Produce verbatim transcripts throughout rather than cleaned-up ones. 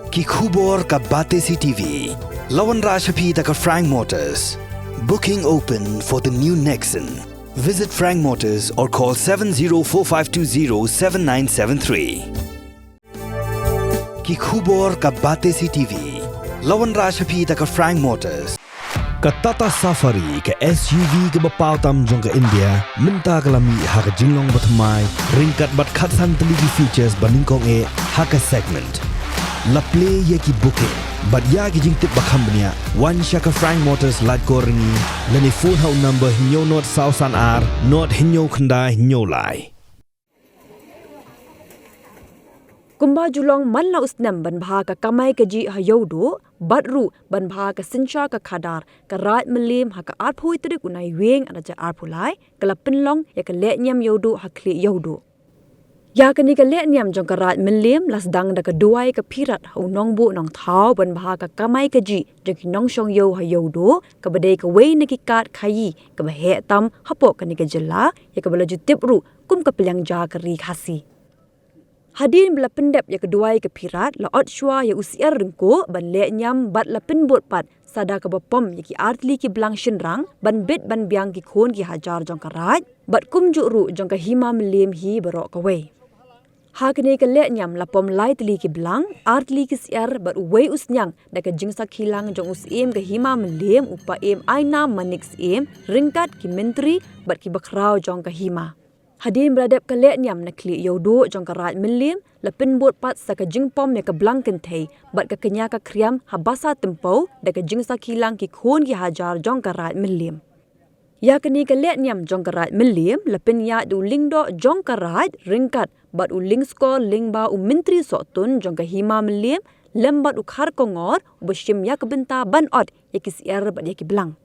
Ki khubor ka Batesi T V. La wanrah sha phi da ka Frank Motors. Booking open for the new Nexon. Visit Frank Motors or call seven zero four five two zero seven nine seven three. Ki khubor ka Batesi T V. La wanrah sha phi da ka Frank Motors. Ka Tata Safari, ka S U V kaba paw tam jong ka India, mynta ka la mih ha ka jinglong bathymmai, ryngkat bad khatsan tylli ki features ba nyngkong eh ha ka segment. La plie ïa ki booking bad ïa ki jingtip ba kham bniah, wan sha ka Frank Motors Laitkor Ryngi, lane phone ha u number hynñiew nod saw san ar nod hynñiew khyndai hynñiew lai. Kumba ju long man la u snem ban bha ka kamai kajih ha Ïewduh, bad ruh ban bha ka synshar ka khadar, ka Raid Mylliem ha ka arphew tarik u Naiwieng ar hajar arphew lai, ka la pynlong ïa ka lehniam Ïewduh ha Khlieh Ïewduh. Ïa kane ka lehniam jong ka Raid Mylliem la sdang da ka duwai ka phirat ha u nongbuh nongthaw ban bha ka kamai kajih jong ki nongshong ïew ha Ïewduh, kaba dei kawei na ki kad khaïi kaba heh tam hapoh kane ka jylla, ïa kaba la ju tip ruh kum ka pliang ja ka Ri Khasi. Hadien ba la pyndep ïa ka duwai ka phirat, la ot shuwa ïa u syiar ryngkuh ban lehniam bad la pynbud pat sa da kaba pom ïa ki artylli ki blang shynrang ban bit ban biang ki khun ki hajar jong ka Raid bad kumjuh ruh jong ka Hima Mylliem hi baroh kawei. Ha kane ka lehniam la pom lai tylli ki blang, artylli ki syiar bad uwei u sniang da ka jingsakhi lang jong u Syiem ka Hima Mylliem, u Paiem Aina Manik Syiem, ryngkat ki myntri bad ki bakhraw jong ka Hima. Hadien ba la dep ka lehniam na Khlieh Ïewduh jong ka Raid Mylliem, la pynbud pat sa ka jingpom ïa ka blang kynthei bad ka kñia ka khriam ha basa tympew da ka jingsakhi lang ki khun ki hajar jong ka Raid Mylliem. Ïa kane ka lehniam jong ka Raid Mylliem la pynïaid da u lyngdoh jong ka Raid ryngkat bad u lyngskor lyngba u Myntri Sohtun jong ka Hima Mylliem lem bad u Kharkongor uba shim ïa ka bynta ban ot ïa ki syiar bad ïa ki blang.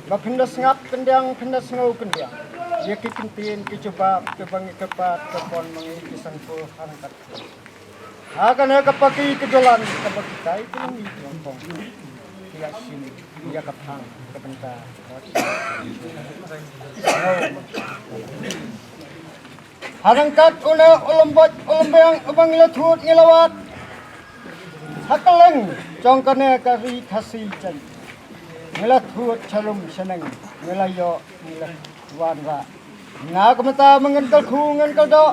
Ba phin da sngap kyndiang, phin da sngew kyndiang ïa ki kyntien ki jubab kiba ngi kyrpad kyrpon ma ngi ki Sanpur ha ryngkat. Ha kane ka paki ka jylla kaba kitai ki nongïalam ki ïa shim ïa ka phang ka bynta. Ha ryngkat une u lymbot u lymbiang uba ngi la thut ngi la wad ha kylleng jong kane ka Ri Khasi jong ngi, la thut sharum shaneng, ngi la ïoh, ngi la wanrah. Na ka bynta ma ngin kyrkhu ngin kyrdoh,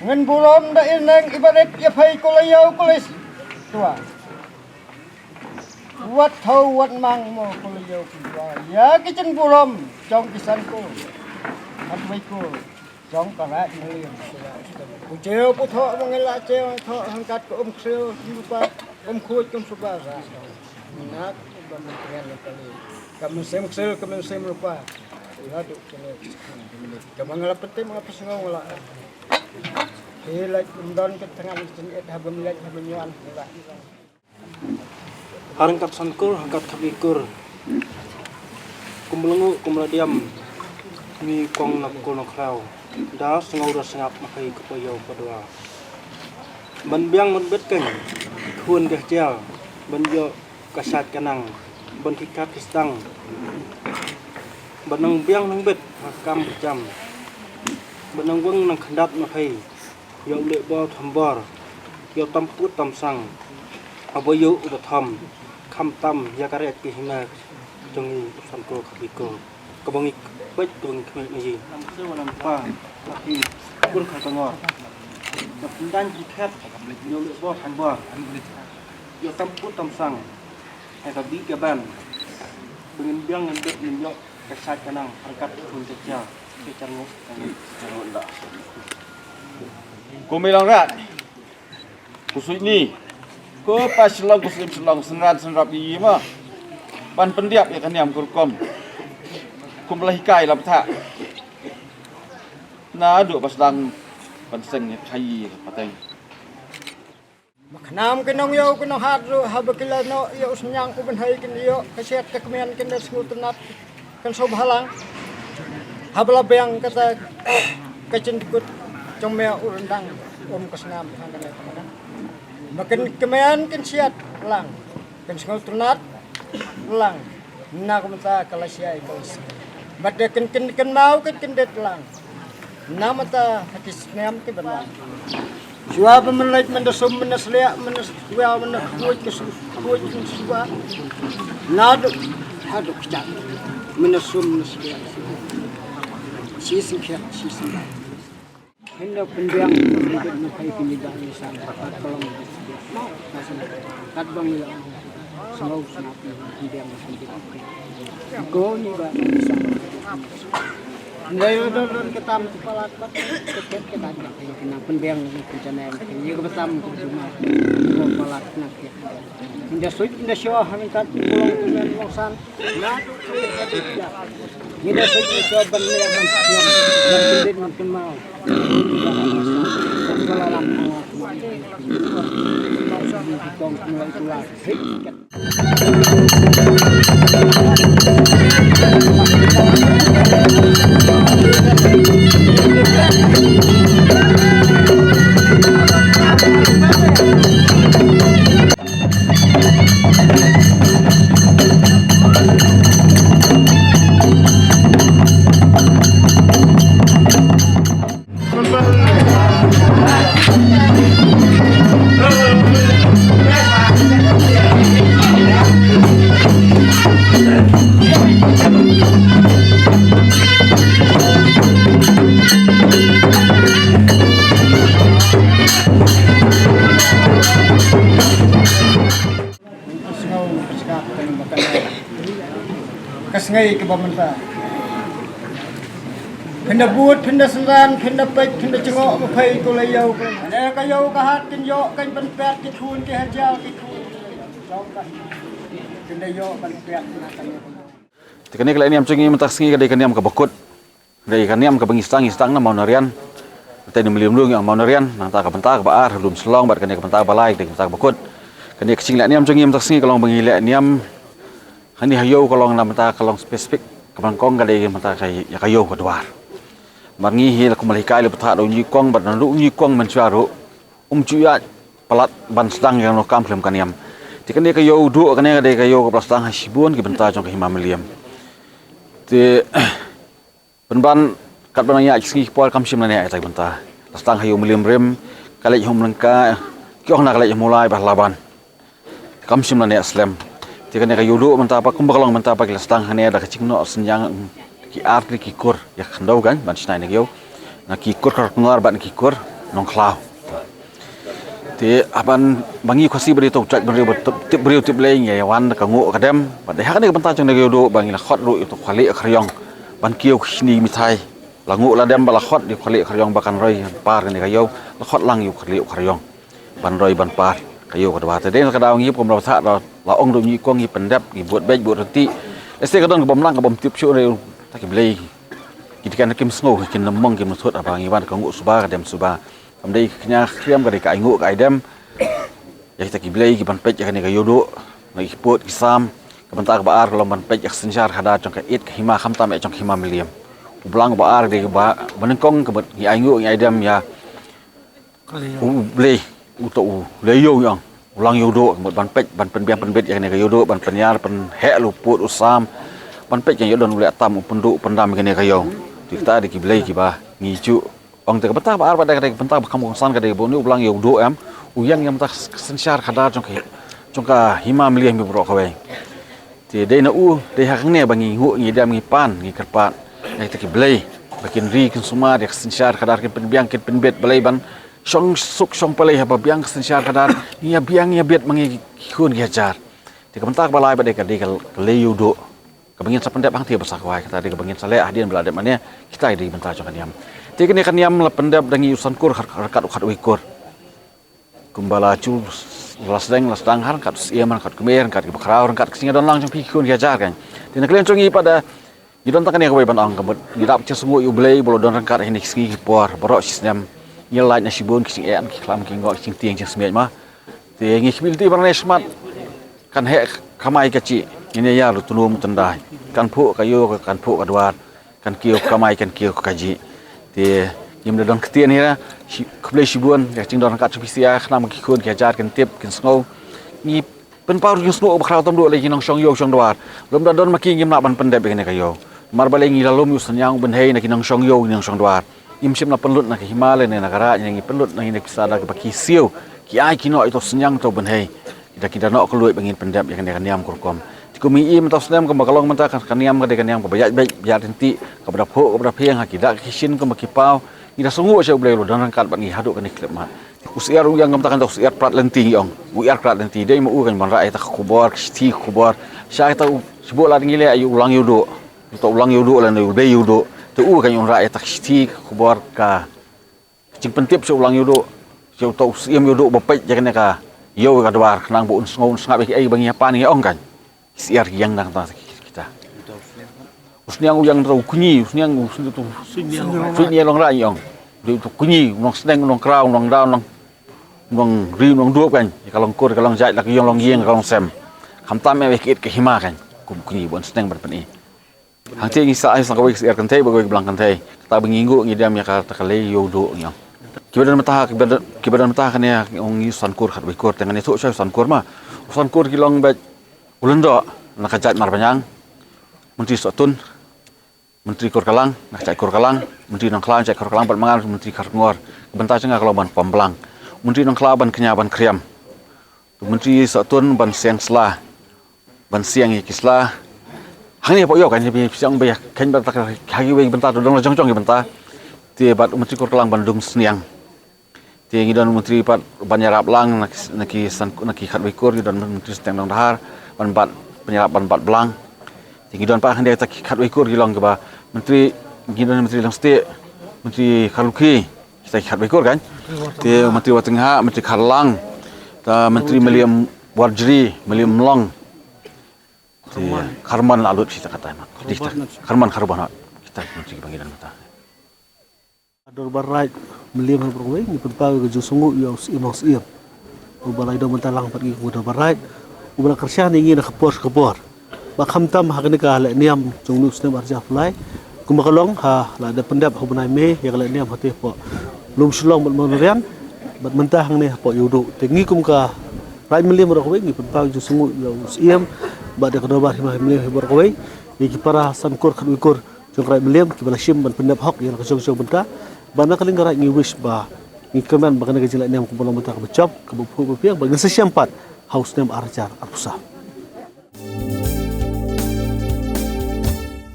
ngin burom da i neng i barit ïa phei ko la ïew ko la stua. Wat thaw wat mang mo ko la ïew ko la stua ïa ki jingburom jong ki Sanpur. Hat wei ko jong ka Raid Mylliem. U jeu u thoh ma ngi la jeu thoh hangkat ka um ksew rupa, um khuid kum suba ra. Nak ba myntngen na kali ka mynsiem ksew ka mynsiem rupa. La duk kene. Ka ma nga la pyntim nga pynshngong la. Hi la um don ka tngan jingit ha bym leit ha bym ñion la. Ha ryngkat Sankur, ha ryngkat Khapkhikur. Kum la nguh, kum la diam. Ngi kong na pukul na khraw. Da sngew da sngap ma kai ka pa ïew pa dua. Ban biang ban bet keng. Khun ka jel. Ban ïoh ka sat ka nang. Ban ki kap ki stang. Ban nang biang nang bet ha kam ka jam. Ban nang weng nang khandat ma kai. Ïa u leh bor tham bor, ïa u tam put tam sang, uba ïoh uba tham, kham tam ïa ka riat ka hima jong ngi Sankur Khapkhikur, kaba ngi peit kaba ngi khmih na ïing. Nam siew nam pa, laki kur kha tangor. Ka pyndan ki khet, ïa u leh bor tham bor, ïa u tam put tam sang, ïa ka bi ka ban, ba ngin biang ngin bet ngin ïoh ka sat ka nang, ryngkat khun ka jia, ka jar nguh, ka nguh, ka nguh da. Ko Mei Long Rat. Ko Suit Ni. Ko pa Shillong, ko Suit Shillong, synran synrap ïa i ma. Ban pyndiap ïa ka niam ka rukom. Kum la hikai la bthah. Naduh ba sdang ban seng ïa ka khaïi ka pateng. Ba khnam ki nongïew ki nonghad ruh haba ki la noh ïa u synñiang u bynhei kin ïoh ka shet ka kmen kin da sngewtynnat kin sngewbha lang. Haba la biang kata ka jingkut jong me u ryndang um ka snam tang kane ka madan. Ba kin kmen kin shet lang kin sngewtynnat lang. Na ka bynta ka la shai ka la shai. Bad da kin kin kin mau kin kin det lang. Na ka bynta ha ki snem ki ban wan. Wa ba mynleit mynda sum mynda sliak mynda sliak mynda khuid ka sum khuid ka sum wa. Naduh haduh kjat mynda sum mynda sliak. Si singkhet si singkhet. Hynda pynbiang mynda kai pynbiang ni sang kat kolong. Kat bang ila sngau sngap pynbiang pynbiang. Ko ni ba ni sang. Ngai don don ketam tu palat pat. Ket ket ket aja. Kena pynbiang ni pynjanai. Ye ko betam ko juma. Ko palat na ke. Inda suit inda sio hamin kat pulang tu men long san. Na tu tu ya. Inda suit inda sio ban le ban sio. Ban pindit ban pynmau. Ban palalam. Kong mulai tular. Ka sngi kaba mynta. Phin da bud, phin da synran, phin da peit, phin da jngoh, ba peit ko la ïew ko la. Kane ka ïew ka hat kin ïoh, kan pynpet ki khun ki hajar ki khun. Phin da ïoh ban pet na kane ka ïew. Te kane ka leh niam jong ngi mynta ka sngi ka dei ka niam kaba kut. Dei ka niam kaba ngi sdang, ngi sdang na Mawna Rian. Te ni Mylliem ruh ngi ong Mawna Rian, nangta ka bynta kaba ar, Lum Slong, bad kane ka bynta kaba lai, dei ka bynta kaba kut. Kane ka jingleh niam jong ngi mynta ka sngi ka long ba ngi leh niam. Hani ha ïew ka long na bynta ka long specific, kaba nyngkong ka dei mynta ka ïa ka ïew ka dwar. Bad ngi hi la kumba la hikai la bthah da u Nyiukong, bad na u Nyiukong mynshuwa ruh. Um ju ïaid palat ban sdang ïa kano kam khlem ka niam. Te kane ka ïew duh kane ka dei ka ïew kaba la sdang ha shibun ki bynta jong ka Hima Mylliem. Te pynban katba nang ïaid ki sngi ki por kam shym la neh ïa kita ki bynta. La sdang ha ïew Mylliem Rim, ka leit ha Umlyngka, ki ong na ka leit ha Mawlai bad Laban. Kam shym la neh slem. Te kane ka ïew duh mynta pat kumba ka long mynta pat ki la sdang hangne da ka jingnoh synñiang ki ar tylli ki kur ïa ka khyndew kan ban shna ïa kane ka ïew. Na ki kur Kharkongor bad na ki kur Nongkhlaw. Te haba ba ngi Khasi ba dei tang u jaitbynriew ba tip, tip briew tip Blei ngi ïa wan da ka nguh ka dem. Bad dei ha kane ka bynta jong kane ka ïew duh ba ngi la khot ruh ïa uto u khlieh u khriong ban kiew ka shini mithai. La nguh la dem ba la khot ïa u khlieh u khriong ba kan roi par kane ka ïew. La khot lang ïa u khlieh u khriong ban roi ban par ka ïew ka dwar. Te dei na ka daw ngi kum la bthah la ong da u Nyiukong ngi pyndep ngi bud beit bud ryntih. Lehse ka don ka bym lang ka bym tip shuh ne ta ki Blei. Ki dei kan kim sngew kim nang mong kim nang thut haba ngi wan ka nguh suba ka dem suba. Kam dei ka kñia ka kriam ka dei ka ai nguh ka ai dem. Ïa kita ki Blei ki ban peit ïa kane ka ïew duh na ki pud ki sam. Ka bynta kaba ar ka long ban peit ïa ka synshar khadar jong ka ïit ka hima khamtam ïa jong ka Hima Mylliem. U blang ba ar dei ba ba nyngkong ka ban ngi ai nguh ngi ai dem ïa U Blei uto u leh ïew ïa u lang ïew duh ban peit ban pynbiang pynbit ïa kane ka ïew duh ban pynïar pynheh u pud u sam ban peit ïa u don u leh tam u pynduh u pyndam ïa kane ka ïew. Te kita dei ki Blei kiba ngi ju ong te ka bynta ba ar ba dei ka dei ka bynta ba kham kongsan ka dei ba une u lang ïew duh em u ïeng ïa mynta ka synshar khadar jong ka jong ka Hima Mylliem baroh kawei. Te dei na u dei ha kane ba ngi nguh ngi dem ngi pan ngi kyrpad ïa kita ki Blei ba kin ri kin sumar ïa ka synshar khadar kin pynbiang kin pynbit Blei ban shong suk shong palei haba biang ka synshar khadar ngi ïa biang ngi ïa bit ma ngi ki khun ki hajar. Te ka bynta kaba lai ba dei ka dei ka lei ïew duh kaba ngin sa pyndep hangtei ba sa kwai kata dei kaba ngin sa leh hadien ba la dep mane kita dei bynta jong ka niam. Te kane ka niam la pyndep da ngi u san kur ryngkat u khatwei kur. Kumba la ju la sdang la sdang ha ryngkat u Syiem ryngkat u Kmie ryngkat ki bakhraw ryngkat ki sngi don lang jong phi ki khun ki hajar kan. Te na ka liang jong ngi pat da ngi don tang kane kawei ban ong ka mut ngi dap jingsngewnguh ïa u Blei ba u la don ryngkat ha kine ki sngi ki por baroh shi snem. Ngi la lait na shibun ki jingeh ki khlam ki ngoh ki jingtieng jingsmiej ma. Te ngi khmih lynti ban ïa smat kan heh kamai kajih ngin ïa ïa u tnum u tyndai kan phuh ka ïew kan phuh ka dwar. Kan kiew ka kamai kan kiew ka kajih. Te ngim da don ktien hi ra khublei shibun ïa ka jingdon ryngkat jong phi sha khnang ba ki khun ki hajar kin tip kin sngew. Ngi pynpaw ruh jingsngew ba khraw tam duh lei ki nongshong ïew shong dwar. Lym da don ma ki ngim lah ban pyndep ïa kane ka ïew. Namar balei ngi la lum ïa u synñiang u bynhei na ki nongshong ïew ki nongshong dwar. Ngim shym la pynlut na ka hima lane na ka raid, ngi pynlut na ngi na ki pisa da kaba ki siew, ki ai ki noh ïa uto u synñiang uto u bynhei. Ki da ki da noh ka luid ba ngin pyndep ïa kane ka niam ka rukom. Te kum i mynta u snem kumba ka long mynta ka, ka niam ka dei ka niam kaba ïaid beit, ïaid ryntih, kaba da phuh, kaba da phieng, ha ki dak ki shin kumba ki paw. Ngi da sngewnguh sha U Blei u la don ryngkat bad ngi haduh kane ka khyllipmat. U syiar u ïeng kumta kan da u syiar Prat Lynti ngi ong. U syiar Prat Lynti dei ma u kan ban rah ïa ta ka khubor, ka shithi ka khubor. Sha kata u shibun la ngi leh ïa u Lang Ïewduh. Uta u Lang Ïewduh lane u Dei Ïewduh. Te u kan un rah ïa ta ka shithi ka khubor ka jingpyntip sha u Lang Ïewduh, sha uta u Syiem Ïewduh ba peit ïa kane ka ïew ka dwar khnang ba un sngew un sngap ïa kiei ba ngi hap ban ngi ong kan. Ki syiar ki ïeng na ka bynta kita. U sniang u ïeng, u kñi, u sniang u sniang u sniang long rah ngi ong. Dei u kñi, u nongsneng, u nongkraw, u nongdaw, u nong, u nongri, u nongdup kan. Ïa ka long kur, ïa ka long jait, la ka ïeng long ïeng, ïa ka long sem. Khamtam ïa ka it ka hima kan. Kum kñi ban sneng ban pyni. Hangta ngi sa ai sa kawei ka syiar kynthei bad kawei ka blang kynthei. Kata ba ngi nguh ngi dem ïa kata ka lei Ïewduh ngi ong. Kiba don mynta ha, kiba don, kiba don mynta ha kane ong ngi u San Kur Khatwei Kur, te ngan ïathuh sha u San Kur ma. U San Kur ki long beit u lyngdoh na ka jait Marbaniang, Myntri Sohtun, Myntri Kur Kalang na ka jait Kur Kalang, Myntri Nongkhlaw na ka jait Kur Kalang bad ma nga Myntri Kharngor. Ka bynta jong nga ka long ban pom blang. Myntri Nongkhlaw ban kñia ban khriam. Myntri Sohtun ban siang sla, ban siang ïa ki sla. Hangne hapoh ïew kan, ïa ki siang ba ïa kan, bynta ka ha kiwei ki bynta, to dang la jong jong ki bynta. Te bad Myntri Kur Kalang ban dung sniang. Te ngi don Myntri pat ban ïarap lang na ki, na ki San, na ki Khatwei Kur, ngi don Myntri Synteng Dongdhar ban bat, ban ïarap ban bat blang. Te ngi don pat hangne ta ki Khatwei Kur ki long kiba Myntri, ngi don Myntri Langstieh, Myntri Kharlukhi, kita ki Khatwei Kur kan. Te Myntri Watengha, Myntri Kharlang, ta Myntri Mylliem Warjri, Mylliem Mlong. Te Kharman la lut kita kata ma. Kita Kharman, Kharban. Kita Myntri kiba ngi don kata. Dorbar Raid Mylliem ha baroh kawei ngi pynpaw ïa ka jingsngewnguh ïa u Syiem Nongsyiem. Uba la ïadon bynta lang bad ngi kum ka Dorbar Raid. Uba la kyrshan ïa ngi na ka por sha ka por. Ba khamtam ha kane ka lehniam jong une u snem arhajar arphew lai. Kumba ka long ha la dep pyndep ha u bnai May ïa ka lehniam hangtei hapoh Lumshillong bad Mawnriang. Bad mynta hangne hapoh Ïewduh. Te ngi kum ka Raid Mylliem baroh kawei ngi pynpaw ïa ka jingsngewnguh ïa u Syiem. Bad ïa ka Dorbar Hima Mylliem ha baroh kawei. Ïa ki para San Kur Khatwei Kur jong ka Raid Mylliem kiba la shim ban pyndep hok ïa la ka jong jong bynta. Bad na ka liang ka raid ngi wish ba ngi kyrmen ba kane ka jinglehniam kaba long bynta kaba jop, kaba phuh ba phiang, ba ngin sa shem pat ha u snem arhajar arphew saw.